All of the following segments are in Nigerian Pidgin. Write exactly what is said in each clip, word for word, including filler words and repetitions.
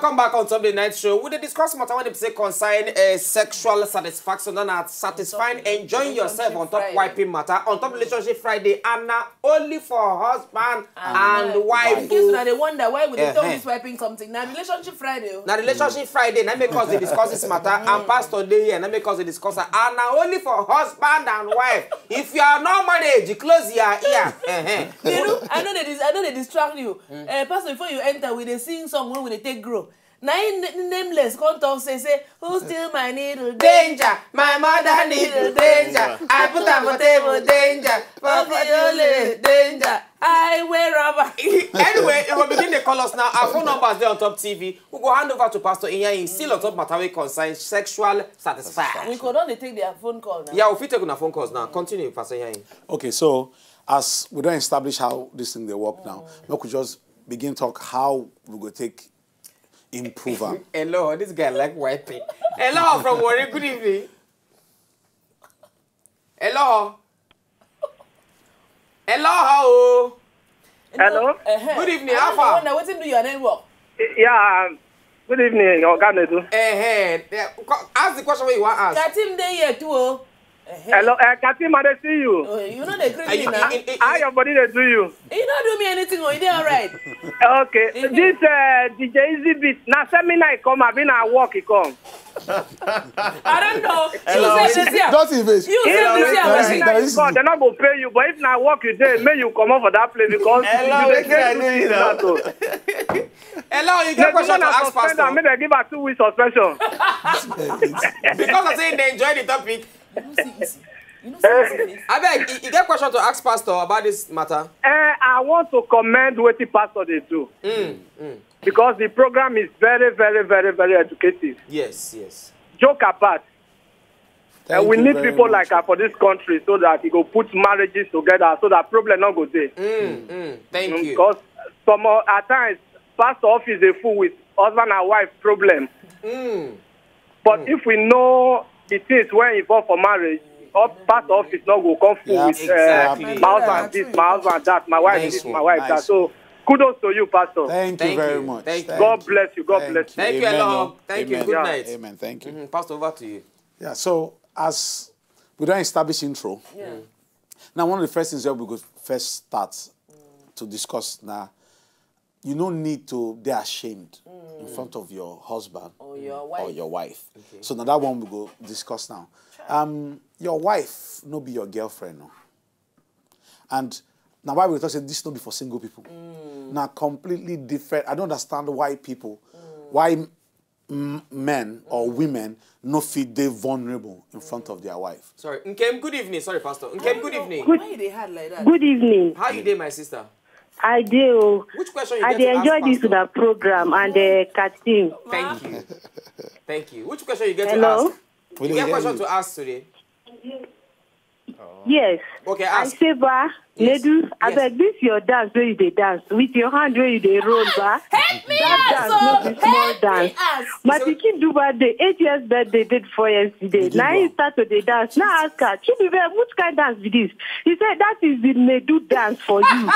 Come back on Sunday night show. We dey discuss matter when they say concern uh, sexual satisfaction and uh, satisfying, enjoying yourself on top wiping matter, on top relationship Friday, and na only for husband and wife. In case una dey wonder why we dey talk this wiping something, na relationship Friday o. Na relationship Friday na make us dey discuss this matter, and pastor dey here na make us dey discuss am, and na only for husband and wife. If you are not married, you close your ear. Nenu, I no dey dis- I no dey distract you. Eh, pastor, before you enter, we dey sing song when we dey take grow. Na him n- nameless come talk say say who steal my needle? Danger, my mother needle, danger. I put am for table, danger. For for the only danger. I wear rubber. Anyway, you go begin to call us now. Our phone numbers dey on top T V. We go hand over to Pastor Inyayi, still on top matter wey concern sexual satisfaction. We go don dey take their phone call now. Yeah, we fit take una phone calls now. Continue, Pastor Inyayi. Okay, so as we don establish how this thing dey work now, make we just begin talk how we go take improve am. Hello, this guy like wiping. Hello from Warri. Good evening. Hello. Hello, how? Hello. Good evening. How far? Now wetin do your network? Yeah. Good evening, Oga Nedu. Eh, eh. Yeah, co- Ask the question wey you wan ask. Katim dey here too o. Hello, uh, Katim, I dey see you. Oh, you no dey greet me now. How your body dey do you? You no do me anything o. You dey alright? Okay. This uh, D J Easy Beat, na seminar e come, abi na work e come? I don't know. You say this here. Just invest. You say this here. Seminar e come, dem no go pay you, but if na work you dey, make you comot for that place because you dey get good now. Hello, you get question to ask pastor? Make dem give her two weeks suspension. Because I say they enjoy the topic. You know, see easy. You know, see easy. Abeg, you, you get question to ask pastor about this matter? Eh, I want to commend wetin pastor dey do. Mm, mm. Because the program is very, very, very, very educative. Yes, yes. Joke apart. And we need people like her for this country so that e go put marriages together so that problem no go dey. Mm, mm. Thank you. Because some o- at times pastor office dey full with husband and wife problem. Mm. But if we know the things wey involve for marriage, pastor office no go come full with uh, my husband this, my husband that, my wife this, my wife that. So kudos to you, pastor. Thank you very much. Thank you. God bless you. God bless you. Thank you a lot. Thank you. Good night. Amen. Thank you. Mhm. Pastor, over to you. Yeah, so as we don establish intro, now one of the first things that we go first start to discuss now, you no need to dey ashamed in front of your husband or your wife. So now that one we go discuss now. Um, your wife no be your girlfriend, no. And now why we talk say this no be for single people. Now completely different. I don't understand why people, why m- men or women no fit dey vulnerable in front of their wife. Sorry, Nkem, good evening. Sorry, Pastor. Nkem, good evening. Why you dey hard like that? Good evening. How you dey, my sister? I dey o. Which question you I get dey to ask enjoy this pastor? Una program and uh, Katim. Thank you. Thank you. Which question you get Hello? To ask? You get question to ask today? Yes. Okay, ask. I say, ba, yes. Nedu, yes. Abeg, this your dance where you dey dance with your hand where you dey roll, ba. Help me that dance, no be small dance. My pikin do birthday, eight years birthday, date for yesterday. Now he start to dey dance. Now ask her, Chibuike, which kind dance be this? He said that is the Nedu dance for you.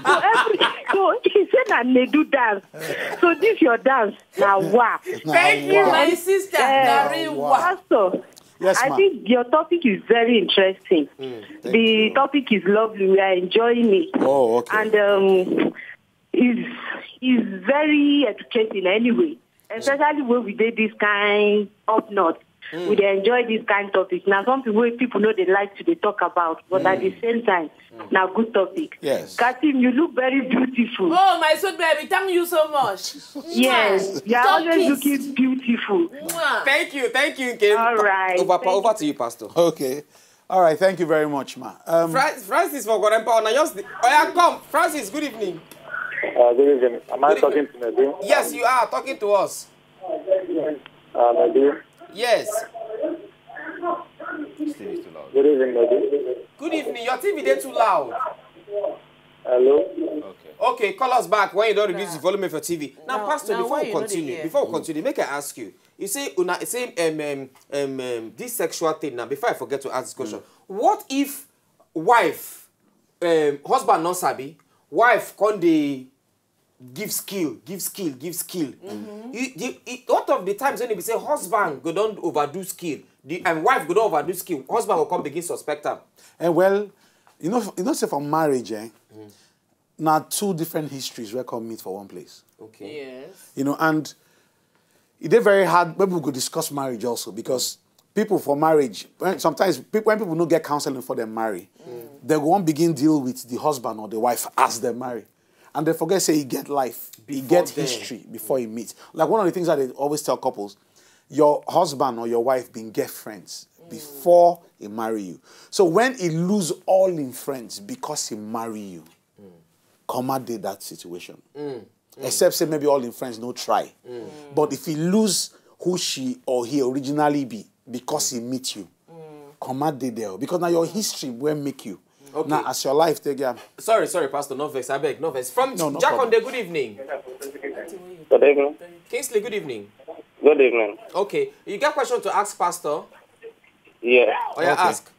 So every so he said na Nedu dance. So this your dance na wa. Thank you, my sister. Uh, Pastor. Yes, I think your topic is very interesting. Mm, the you. Topic is lovely. We are enjoying it. Oh, okay. And um, is is very educating anyway. Especially when we did this kind of not. Mm. We dey enjoy this kind topic. Now something where people know they like to they talk about, but mm. At the same time, mm. Now good topic. Yes. Katim, you look very beautiful. Oh, my sweet baby, thank you so much. Yes, you're always looking beautiful. Thank you, thank you, Kim. All right. Over, over to you, Pastor. Okay. All right. Thank you very much, ma. Um, Francis for Gorempa, on just the, oh yeah, come, Francis. Good evening. Uh, good evening. Am I talking to Nedu? Yes, you are talking to us. Uh, Nedu. Yes. Good evening, Nedu. Good evening. Your T V dey too loud. Hello. Okay. Okay, call us back when you don't reduce the volume of your T V. Now, now, Pastor, now before we continue, before we continue, make I ask you. You say, una, say, um, um, um, um, this sexual thing now. Before I forget to ask this question, mm. What if wife, um, husband not sabi, wife come dey give skill, give skill, give skill. You, the, it, what of the times when you say husband go don overdo skill, the and wife go don overdo skill, husband go come begin suspect am. And well, you know, you know, say for marriage, eh, now two different histories wey come meet for one place. Okay. Yes. You know, and e dey very hard when people go discuss marriage also, because people for marriage, when, sometimes people, when people no get counseling before dem marry, they go wan begin deal with the husband or the wife as dem marry, and dem forget say e get life, e Before get them. History before e meet. Like, one of the things that I dey always tell couples, your husband or your wife been get friends before e marry you. So when e lose all im friends because e marry you, comma dey that situation. Except say maybe all im friends no try. But if e lose who she or he originally be because e meet you, comma dey there o, because na your history wey make you. Okay. Now, as your life take am. Sorry, sorry, Pastor, no vex, I beg, no vex. From No, no Jack problem. Day, good evening. Good evening. Kingsley, good evening. Good evening. Okay, you got question to ask Pastor? Yeah. Oh, yeah, Okay. Ask.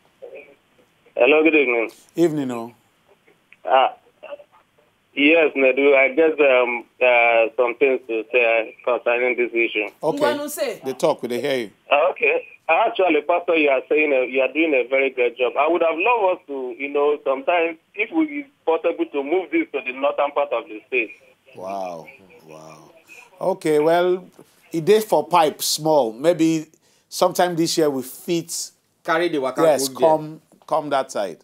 Hello, good evening. Evening o. Uh, yes, Nedu, I guess um, uh, some things to say concerning this issue. Okay. Ngwanu say. Dey talk, we dey hear you. Uh, okay. Actually, Pastor, you are saying uh, you are doing a very good job. I would have loved us to, you know, sometimes if we is possible to move this to the northern part of the state. Wow. Wow. Okay, well, e dey for pipe small. Maybe sometime this year we fit, Carry the waka yes, go there. Come come that side.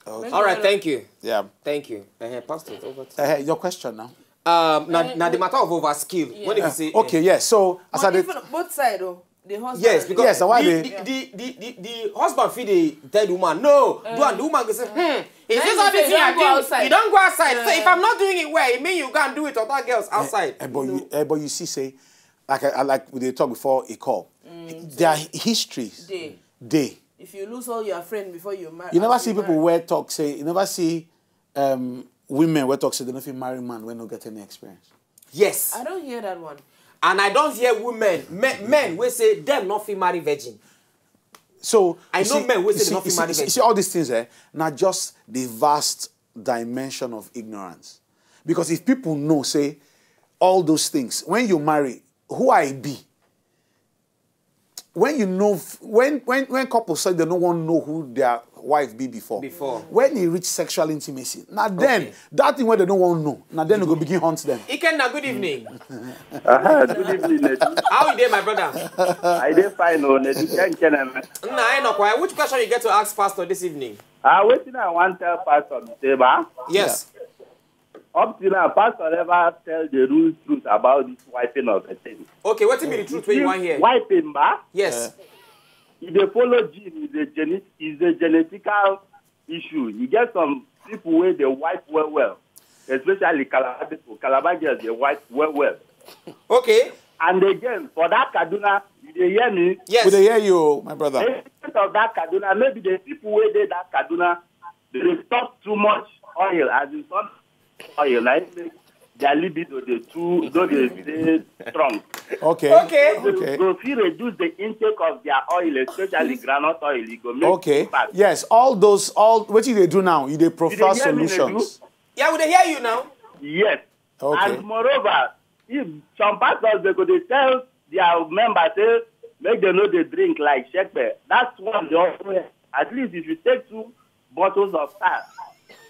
All right, thank you. Yeah. Thank you. Uh, Pastor, over to Uh, your question now. Um, now, now the matter of overskill. When you say Okay, yes. So as I But did, even both side o, the husband. Yes, because Yes, na why the, they- the, the, the, the, the husband fit dey tell the woman, no, do and the woman go say, hmm, is Then this you all say this you thing I don't go do? Outside. You don't go outside. So if I'm not doing it well, it means you go and do it with other girls outside. Eh, but, you, eh, but you see, say, like I, I like we dey talk before a call. Their histories Dey. Dey. If you lose all your friend before you marry, You never as see you people marry. Where talk say, you never see um, women where talk say they no fit marry man wey no get any experience. Yes. I don't hear that one. And I don't hear women, men, men wey say dem no fit marry virgin. So I you know see, men wey you say see, they no fit you see, marry you see, virgin. See all these things, eh? Now just the vast dimension of ignorance. Because if people know, say, all those things, when you marry, who I be? When you know, f- when when when couples say they don't want to know who their wife be before, Before. When you reach sexual intimacy, now then Okay. That thing where they don't want to know, now then you go begin hunt them. Ikenna, good evening. Uh-huh. Good evening, Nedu. How you dey, my brother? I dey fine, oh, Nedu. Thank you, man. Nna, I know why. Which question you get to ask Pastor this evening? Ah, wetin I wan tell Pastor be say, ba? Yes. Up till now, Pastor never tell the real truth about this wiping of the thing. Okay, wetin be the truth wey you wan hear? Wiping, ba? Yes. E dey follow gene, is a genet, is a genetical issue. You get some people wey dey wipe well well, especially Calabar people. Calabar girls dey wipe well well. Okay. And again, for that Kaduna, you dey hear me? Yes. We dey hear you, my brother. Instead of that Kaduna, maybe the people wey dey that Kaduna, they dey stop too much oil, as in some oil, like make their libido dey too, no dey dey strong. Okay. Okay. Okay. Go fit reduce the intake of their oil, especially groundnut oil. E go make Okay. Impact. Yes. All those, all what you dey do now, you dey You prefer dey hear me, solutions. Yeah, we dey hear you now. Yes. Okay. And moreover, if some pastors they go dey tell their members say make dem no dey drink like shekpe. That's one dey also help. At least if you take two bottles of tar,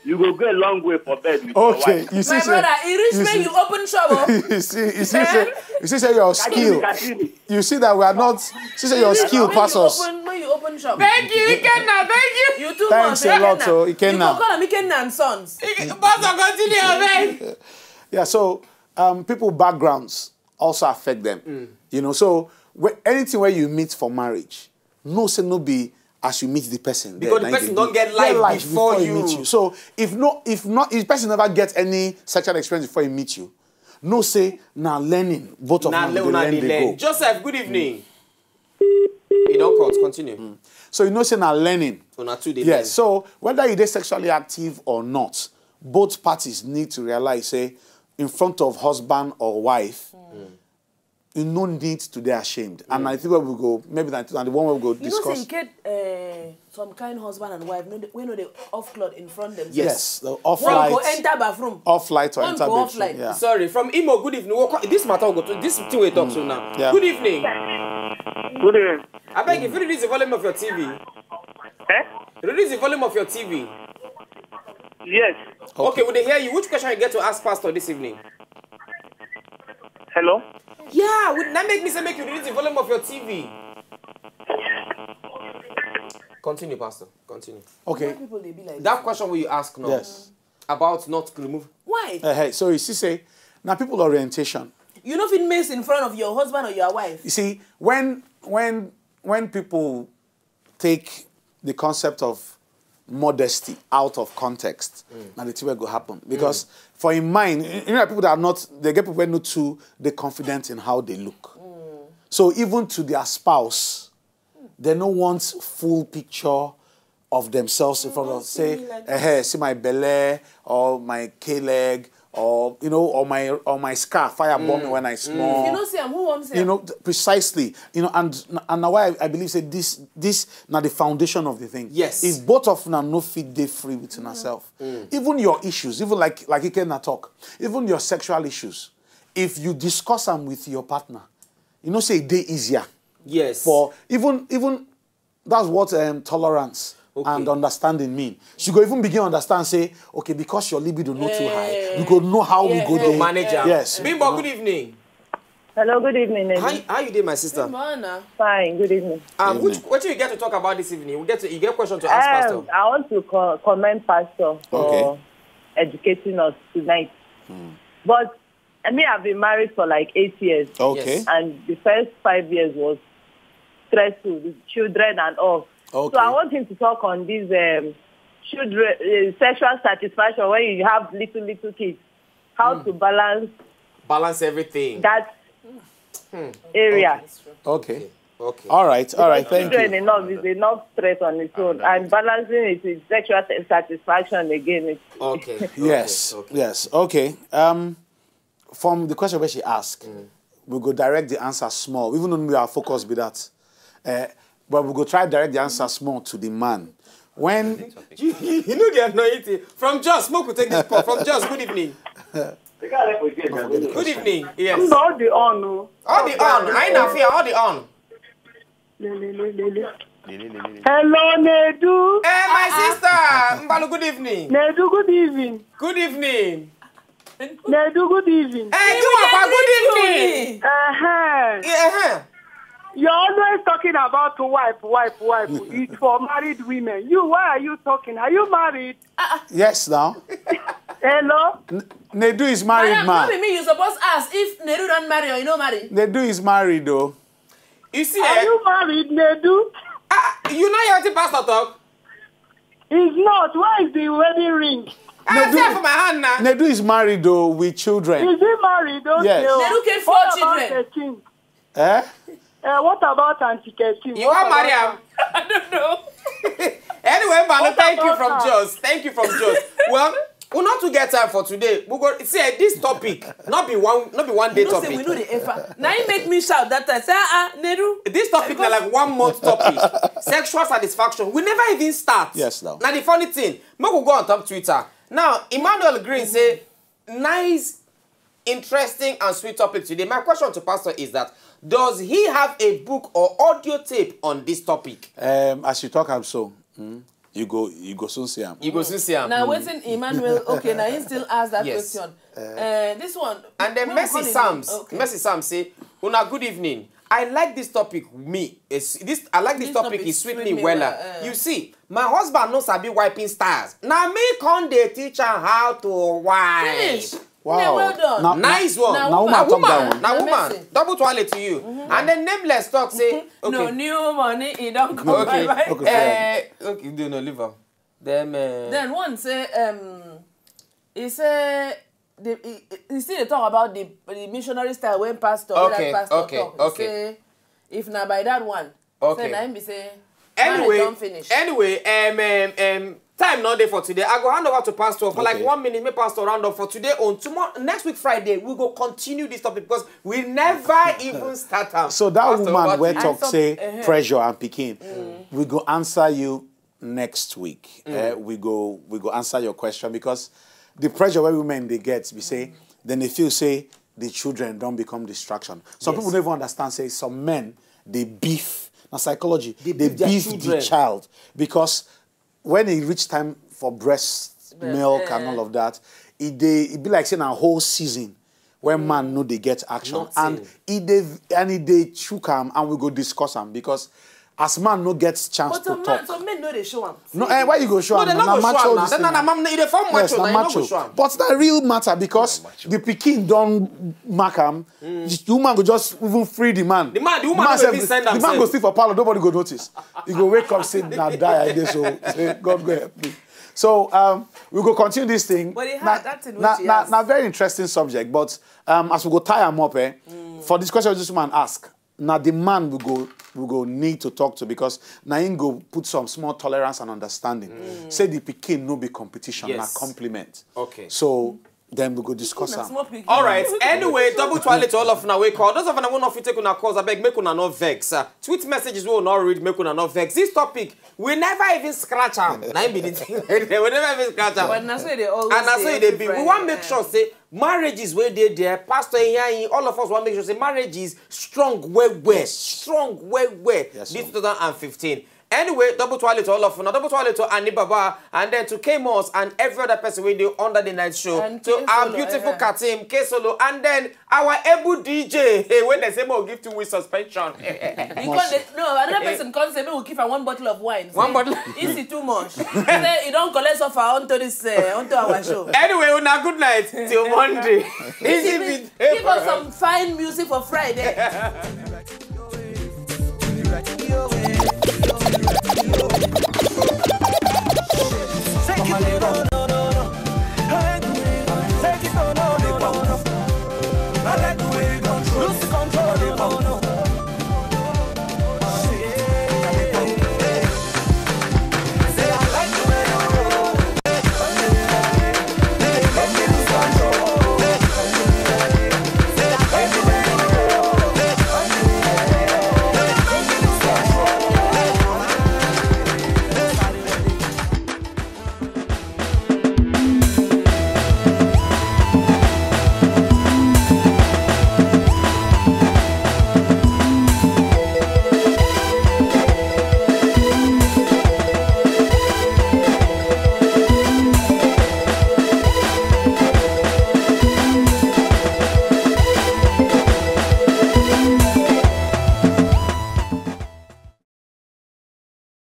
you go go a long way for bed with your Okay. Wife. You see, My say, brother, e reach you make see, you open shop o. you see, you see, say, you see, say your skill. Katini, You see that we are not. See, say your skill Make pass you us. Open, make you open shop. Thank you, Ikenna. Thank you. You too Thanks much. a lot, Ikenna. oh, Ikenna. You go call am Ikenna and Sons. Pastor, continue, abeg. Yeah. So um, people backgrounds also affect them. You know. So wh- anything where you meet for marriage, no say no be as you meet the person. Because then the na person you don dey- get get life before e you. Meet you. So if no, if not, if the person never get any sexual experience before he meet you, no say now learning both of Na them le- dey una learn dey dey learn. go. Joseph, good evening. You don cut. Continue. So you know say now learning. Una two dey Yes. learn. So whether you dey sexually active or not, both parties need to realize say in front of husband or wife, Mm. you no need to dey ashamed. And I think where we go, maybe that, and the one we go You know, say discuss. you get uh, some kind husband and wife, no, they- we know they off cloth in front them. Yes. Yes, the off One go light, enter bathroom. Off light or One enter go off bedroom. light. Yeah. Sorry, from Imo, good evening. We'll call, this matter will go to this thing we talk so now. Yeah. Good evening. Good evening. I beg if you reduce the volume of your T V. Eh? Reduce the volume of your T V. Yes. Okay, we dey hear you. Which question you get to ask Pastor this evening? Hello. Yeah, we, that make me say make you reduce the volume of your T V. Continue, Pastor. Continue. Okay. People they be like That question will you ask now? Yes. About not to remove. Why? Uh, hey, sorry, she say, now people orientation. You know, if it makes in front of your husband or your wife. You see, when when when people take the concept of modesty out of context, now the thing will go happen. Because for in mind, you know, people that are not, they get people who are not too they confident in how they look. So even to their spouse, they no want full picture of themselves in front of, say, eh, see my belly or my K leg or, you know, or my or my scar fire bomb me when I small. You know, see, I'm who wants You know, th- precisely. You know, and and now why I, I believe say this this now the foundation of the thing. Yes. If both of them no fit dey free within herself, even your issues, even like like Ikenna talk, even your sexual issues, if you discuss them with your partner, you know say they easier Yes. for even even that's what um, tolerance Okay. and understanding mean. She go even begin understand say, okay, because your libido not too high, we go know how we go To do. Manage am. Yes. Bimbo, good evening. Hello, good evening, Eddie. How, how you doing, my sister? Mana. Fine, good evening. Um, which what you get to talk about this evening? We get to, you get question to ask Pastor. Um, I want to co- commend Pastor for Okay. educating us tonight. But I mean, I've been married for like eight years, Okay. Yes. And the first five years was stressful, with children and all. Okay. So I want him to talk on this um, children uh, sexual satisfaction when you have little little kids. How to balance Balance everything. That area. Okay. Okay. All right. All right. Thank Children you. Enough is enough stress on its own, and balancing it with sexual satisfaction again. Is Okay. Yes. Okay. Yes. Okay. Um, from the question where she asked, we go direct the answer small. Even though we are focused with that, uh, but we go try direct the answer small to the man. When You, you know they are not eating. From Jos, smoke will take this call. From Jos, good evening. Good evening. Yes. All the on, oh. All the on. I na fear. All the on. Hello, Nedu. Hey, my sister. Mbalu, good evening. Nedu, good evening. Good evening. Nedu, good evening. Hey, Tiwapa, good evening. Uh-huh. Yeah. You're always talking about wife, wife, wife. It's for married women. You, why are you talking? Are you married? Yes, now. Hello? Nedu is married, Madam, man. No be me you suppose ask if Nedu don marry or you no marry. Nedu is married, though. You see, Are eh? You married, Nedu? Ah, you know your pastor talk? He's not. Where is the wedding ring? I have it for my hand now. Nedu is married, though, with children. Is he married? Okay. Yes. Oh. Nedu get four What about children. Thirteen? Eh? Uh, what about Auntie Thirteen? You want marry am? I don't know. Anyway, Mbalu, What thank you about from her? Jos. Thank you from Jos. Well, we not to get time for today. We go see eh, this topic. Not be one, not be one day You know say topic. We know the ever. Now he make me shout that time. Say ah ah Nedu. This topic na like one month topic. Sexual satisfaction. We never even start. Yes, now. Now the funny thing, make we go on top Twitter. Now Emmanuel Green say nice, interesting and sweet topic today. My question to Pastor is that does he have a book or audio tape on this topic? Um, as you talk, I'm so. Hmm? You go, you go soon see him. You go soon see him. Now waiting Emmanuel. Okay, now he still ask that Yes. Question. Uh, this one. And then when we Mercy call him- Psalms, Okay. Mercy Psalms say, "Una good evening. I like this topic. Me, it's, this I like this, This topic. topic It sweet sweet me me well. well, uh. You see, my husband no sabi wiping stars. Now me come dey teach am how to wipe." Finish. Wow. Yeah, well done. Now, Nice one. Now, Na woman, woman. talk that one. Now Na woman, Mercy. Double twale to you. And then Nameless talk say, No okay, new money. He don't come okay, by. Okay. uh, okay, no, no, leave am. Then, uh, Then one say um, he say the he, he still dey talk about the the missionary style when pastor Okay, when pastor okay, talk. Okay. He say if na by that one. Okay. Say na him be say. Anyway, Marriage don finish. Anyway, um, um, um, Time no dey for today. I go hand over to Pastor for like Okay. One minute. Make Pastor round up for today. On tomorrow, next week Friday, we go continue this topic because we never even start am. So that Pastor, woman over where to you. talk some- say uh-huh. pressure and pikin, we go answer you next week. Eh, we go we go answer your question because the pressure where women they get, we say then they feel say the children don't become distraction. Some Yes. people don't even understand say some men they beef. Now psychology they, beef their beef children. the child because when it reach time for breast milk and all of that, it they it be like saying a whole season where man no they get action Nothing. and it they and it they chook am and we go discuss am because as man no gets chance But to some, talk. man, some men know they show am. No, eh, why you go show No, am? they Na no go show macho am now. this They thing no, na. na mam- they form Yes, macho na now. You no go macho. Show am. But na real matter because the pikin don't mark am. The woman go just even free the man. The man, the woman man no sef fit go- send the am man go sef. Sleep for parlor. Nobody go notice. He go wake up say na die I dey so say God go help me. So um, we go continue this thing. But it na, hard, that thing na, wey she na, ask. Na very interesting subject, but um, as we go tie am up, eh, for this question this woman ask, now the man we go we go need to talk to because now him go put some small tolerance and understanding. Say the pikin no be competition, Yes. Na compliment. Okay. So then we go discuss Na am. Small pikin. All right. Anyway, double twale to all of una wey call. Those of una wey no fit take una calls, abeg make una no vex. Uh, tweet messages wey una read, make una no vex. This topic, we never even scratch am. Na im be the thing. We never even scratch am. But na so e dey always And na so dey e dey every be. We Friday, wan make eh. Sure say marriages wey dey there, Pastor Iyanyi, all of us wan make sure say marriages strong well well, strong well well. Yes, This sir. two thousand and fifteen. Anyway, double twale to all of una, double twale to Annie Baba, and then to Kamos and every other person wey dey under the night show. And To our K-Solo, beautiful eh. Katim, K-Solo, and then our able D J. Hey, when they say more give two weeks suspension. Because they, no, another person come say, "Make we give am one bottle of wine." One Say, bottle. "Is it too much?" Say, "You don't collect suffer onto this, uh, onto our show." Anyway, una good night till Monday. Easy Give, beat. give us some fine music for Friday.